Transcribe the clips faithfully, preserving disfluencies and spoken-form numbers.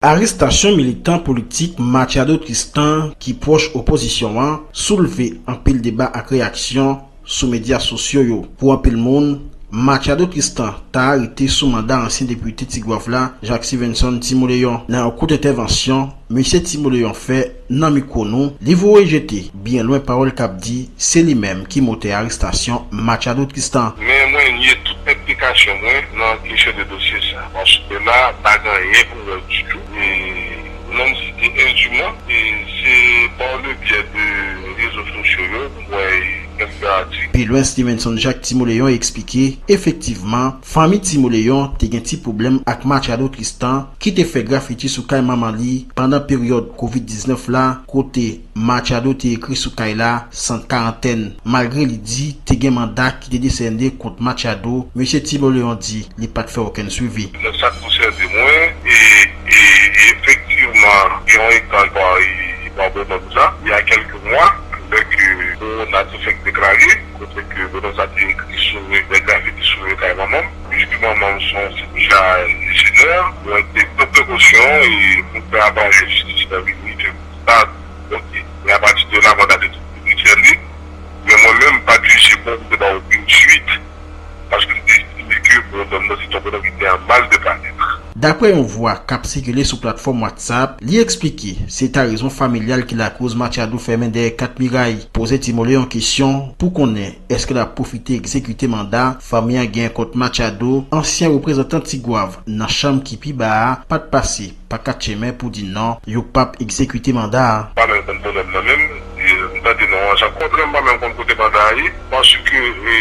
Arestasyon militan politik Machado Tristan ki pwòch opozisyon an soulve anpil deba ak reyaksyon sou medya sosyo yo. Pou anpil moun, Machado Tristan ta arete sou manda ansyen depite Tigwav la, Jacques Stevenson Timoleon. Nan yon kout entèvansyon, mesye Timoleon fè nan mikwo nou, li voye jete byen lwen pawòl k ap di se li menm ki motè arestasyon Machado Tristan. Men mwen nye tout enplikasyon mwen nan kesyon de dosye sa. Paske la, pa gen anyen pou m wè ditou. E nonm site endiman, e se pa le byen de rezo sosyo yo, m wè kèk atik. Pi lwen, Stevenson Jacques Timoleon eksplike, efektivman, fanmi Timoleon te gen ti pwoblèm ak Machado Tristan, ki te fè grafiti sou kay manman li pandan peryòd kovid diznèf la, kote Machado te ekri sou kay la sant karantèn. Malgre li di te gen manda ki te desène kont Machado, mesye Timoleon di li pa t fè okenn swivi. Nan sa k konsène mwen, e, e, e efektivman, gen yon ekran pa, e, pa bonòm sa, il y a quelques mois, lè ke kowona te fèk deklare, kote ke bonòm sa te ekri sou mwen, de grafiti sou mwen kay manman m. Piske manman m se yon, se deja enjenyè, mwen te pran prekosyon e pou fè aparèy jistis la vini, fè sa, ok. E apati de la, manda te tou pran li. Men mwen menm, m pa t jije bon pou m te ba okenn swit, paske m te estime ke bonòm nan se yon bonòm ki te an mal de byenèt. Daprè yon vwa k ap sikile sou platfòm WhatsApp, li eksplike se ta rezon familyal ki lakoz Machado fèmen dèyè kat miray. Poze Timoleon kesyon pou konnen èske l ap pwofite egzekite manda, fanmi an gen kont Machado, ansyen reprezantan Tigwav nan chanm ki pi ba a pa t pase pa kat chemen pou di non, yo p ap egzekite manda a. Pa menm konn bonòm nan menm, e, m tande non an, sa kontrè, m pa menm konn kote manda a ye, paske, e,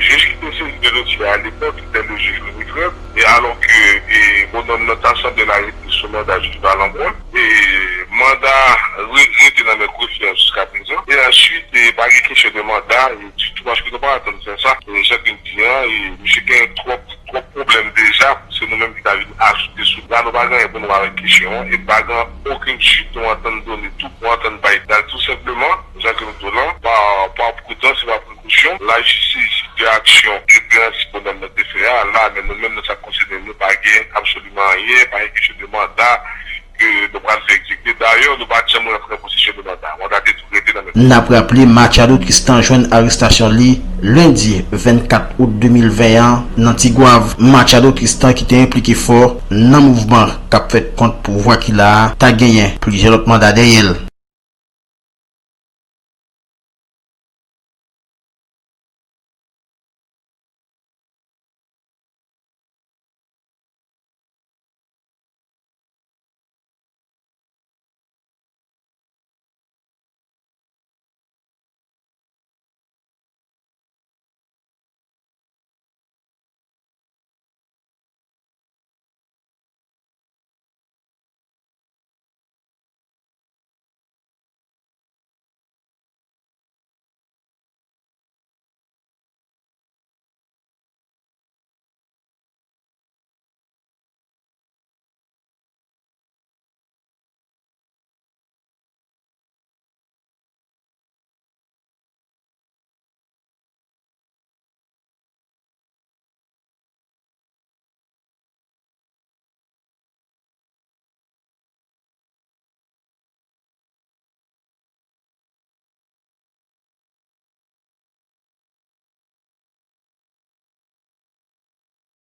jij ki te sezi de dosye a alepòk, se te le jij Louis Fred, e alò ke, e, bonòm nan ta sanble l arete sou manda jij Balanmwon, e manda re-, rete nan men grefye a jiska prezan, e answit, e pa gen kesyon de manda, e ditou, paske nou pa atann fè sa, e jan ke m di an, e misye gen twòp twòp pwoblèm deja, se nou menm ki ta vin ajoute sou. La, nou pa gen anyen pou nou wè avèk kesyon an, e pa gen okenn swit nou antann done, tout nou antann bay. Donk, tou senpleman, jan ke m di w lan, pa, pa pridans e pa prekosyon, lajistis gen aksyon repreyansib bonòm nan te fè a, la, men nou menm, nan sa k konsène nou, pa gen absoliman anyen, pa gen kesyon de manda, ke nou pral fè egzekite. Dayè, nou pa t janm rantre an posesyon de manda. Manda te tou rete nan men nou. N ap raple, Machado Tristan jwenn arestasyon li lendi vennkat out de mil ven an nan Tigwav. Machado Tristan ki te enplike fò nan mouvman k ap fèt kont pouvwa ki la a, ta genyen plizyè lòt manda dèyè l.